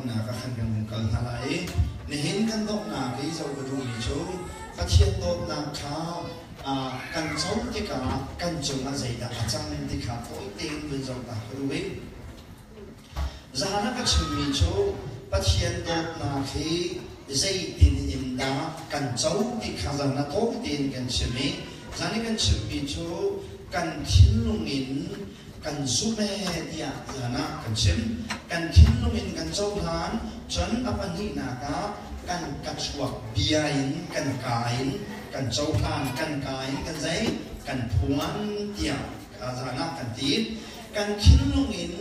Nak ah khan kan hung kal hna lai i nihin kan donghnak i zoh ka duhmi cu Pathian dawtnak kha kan co tikah kan cungah zeidah a cang ti kha fawi tein vun zoh ta ka duh i zan ah ka chimmi cu Pathian dawtnak hi zeitin in dah kan co ti kha zan ah tawi tein kan chim i zan i kan chimmi cu kan thinlung in kan zumh ee tiah zan ah kan chim. Kan thinlung in kan cohlan, cun a pahnihnak ah kan ka chuak bia in kan ka in kan cohlan, kan ka in kan zei kan phuan tiah zan ah kan ti. Kan thinlung in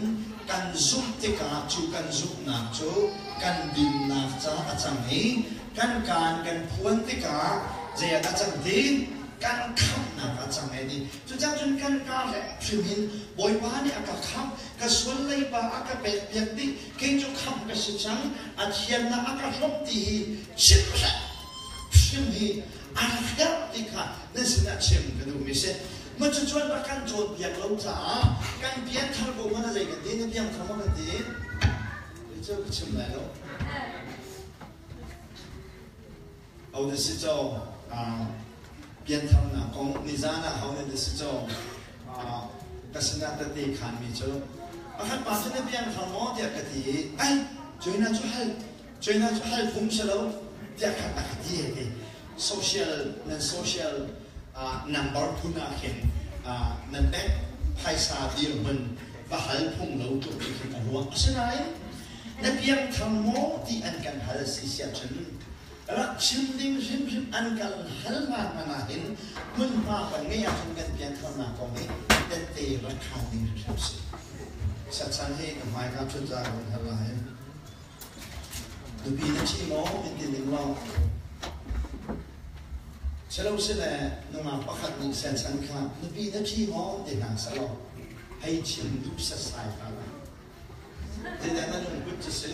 kan zumh tikah cu kan zumhnak cu kan dinnak ca a cang i kan kaan kan phuan tikah zei ah dah cang ti? Kan khamhnak a cang ee ti. Cucaah cun kan kaa hlek hrim in Bawipa nih a ka khamh, ka sual leiba a ka pekpiak dih, kei cu khamh ka si cang, a thiannak a ka hlawmh ti hi chim hlek hrim hi a rak herh ti kha nan sinah chim ka duhmi si. Ma cucuan rak kan cawnpiak lo caah kan pianthar ko hmanh a zei kan ti, na piangthar maw kan ti? Cu ka chim lai lo. Ho na si caw piantharnak kong nizan ah ho na si caw ka sinah tete khanmi cu pakhat pa cu na piangthar maw tiah ka ti i ai cuina cu hal cuina cu hal phung si lo tiah khan a ka ti ti social nan social number phun ah khin nan bank phaisa dirhmun va hal phung lo tluk ti khin a ruah asinain na piangthar maw ti an kan hal si siah cun rak chim ding hrimhrim an kan hal hna hmanh ah hin hmunhma kan ngeih ahcun kan piantharnak kong hi tette rak khaan ding hrimhrim si. Sachan hi ka hmai ka thut za kan hal lai. Nupi na thi maw in ti ning law. Silo sile nungak pakhat nih sachan kha nupi na thi maw ti hna selaw hei chim duh setsai hlah. Zeidah na lungput cu si?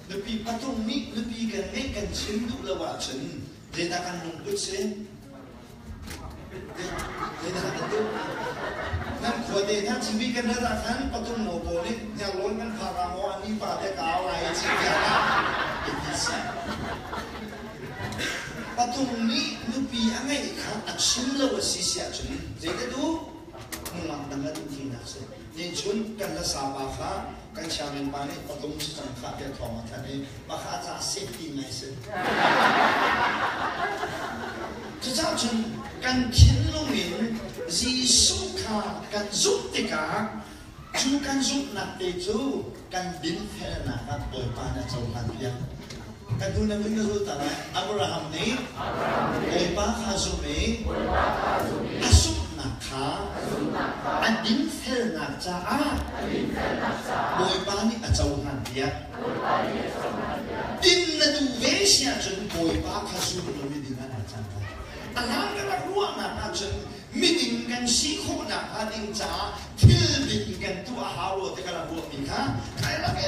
Nupi patung nih nupi kan ngeih kan chim duh lo ahcun zeidah kan lungput si? Zeidah kan duh? Nan khua te hna cimi kan rat ah khan patung no pawl nih hniarlawn kan phak ah maw an nipa te ka au lai i chim tiah i ti si. Patung nih nupi a ngeih kha a chim lo a si si ahcun zeidah duh? Nungak dang a duh tinak si. Nichun kan hlasa pa kha kan chairman pa nih patung si cang khah tiah thawng a thanh i pakha ca safety ngai si. Cucaah cun kan thinlung in Jesuh kha kan zumh tikah cu kan zumhnak te cu kan dinfelnak ah Bawipa nih a cohlan piak. Kan hnu na min na zul ta lai. Abraham nih Bawipa kha zum i a zumhnak kha a dinfelnak caah Bawipa nih a cohlan piak. Din na duh ve si ahcun Bawipa kha zum law miding ah naa cang lai. A hlan ka rak ruahnak ahcun miding kan si khawhnak hnga ding caah thil ding kan tuah a hau rua ti ka rak ruahmi kha kai rak i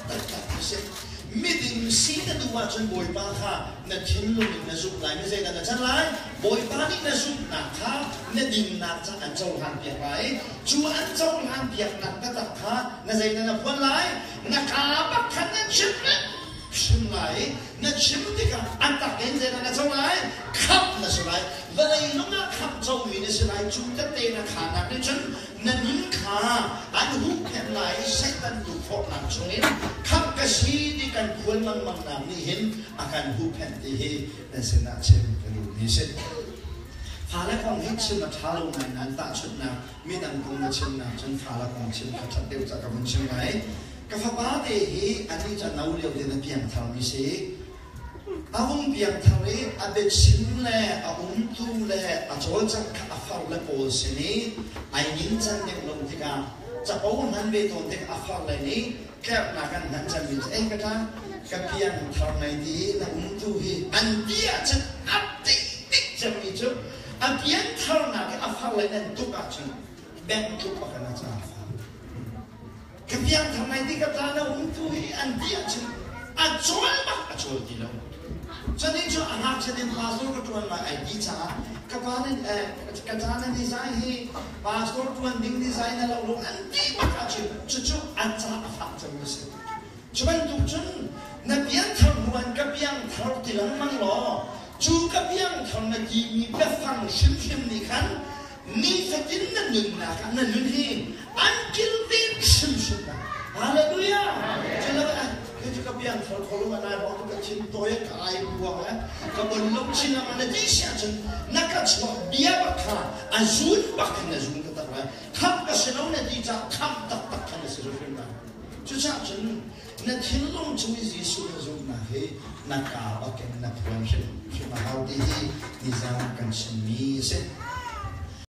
taktak a si. Miding si na duh ahcun Bawipa kha na thinlung in na zumh lai. Mi zeidah na can lai? Bawipa nih na zumhnak kha na dinnak ca an cohlan piak lai. Cu an cohlan piaknak taktak kha na zeidah na phuan lai? Na kaa bak khan na chim hrim lai. Na chim tikah a tak in zeidah na co lai? Khamh na si lai. Vawlei lung ah khamh comi na si lai. Cu tete na khanak nih cun na nun kha an huhphenh lai i Satan tukforhnak chungin khamh ka si ti kan phuan lengmangnak nih hin a kan huhphenh ti hi nan sinah chim ka duhmi si. Fale kong hi chim a ṭha lo ngai nain tahchunhnak midang kong na chimnak cun fale kong chim kha ṭhat deuh ca ka vun chim lai. Ka fapa te hi anih cu a no lio tein a piangtharmi si. A hung piangthar i a biachim le a umtu le a cawlcangh kha a farle pawl sin i ai ningcan deuh lo tikah capo hman ve tawn tikah a farle nih tlerhnak an hman cangmi cu ei ka ṭa ka piangthar nai ti i na umtu hi an ti ahcun a ṭih tik cemmi cu a piantharnak i a farle nan tuk ahcun bengh tluk bak in a caar Ka piangthar nai ti ka ta na umtu hi an ti ahcun a cawl bak a cawl ti lo. Cunin cu a ngakchia in pastor ka ṭuan lai ai ti caah ka pa nih ka ta na design hi pastor ṭuan ding design na lo lo an ti bak ahcun cucu a ca a fak cang a si. Cu bantuk cun na piangthar hnu an ka piangthar ti lengmang law cu ka piangthar na timi biafang hrimhrim nih khan nifatin na nunnak ah na nun hi an kilven hrimhrim lai. Hallelujah! Cu lo ah kei cu ka piangthar kho lo nai bang ka thin tawi ka ai buang eh ka bon lo chin lang na ti si ahcun na ka chuah bia bak kha a zun bak khan na zun taktak lai. Khamh ka si lo na ti caah khamh taktak khan na si hrimhrim lai. Cucaah cun na thinlung chung i Jesuh na zumhnak hi na kaa bakin na phuan hrimhrim a hau ti hi nizan kan chimmi a si.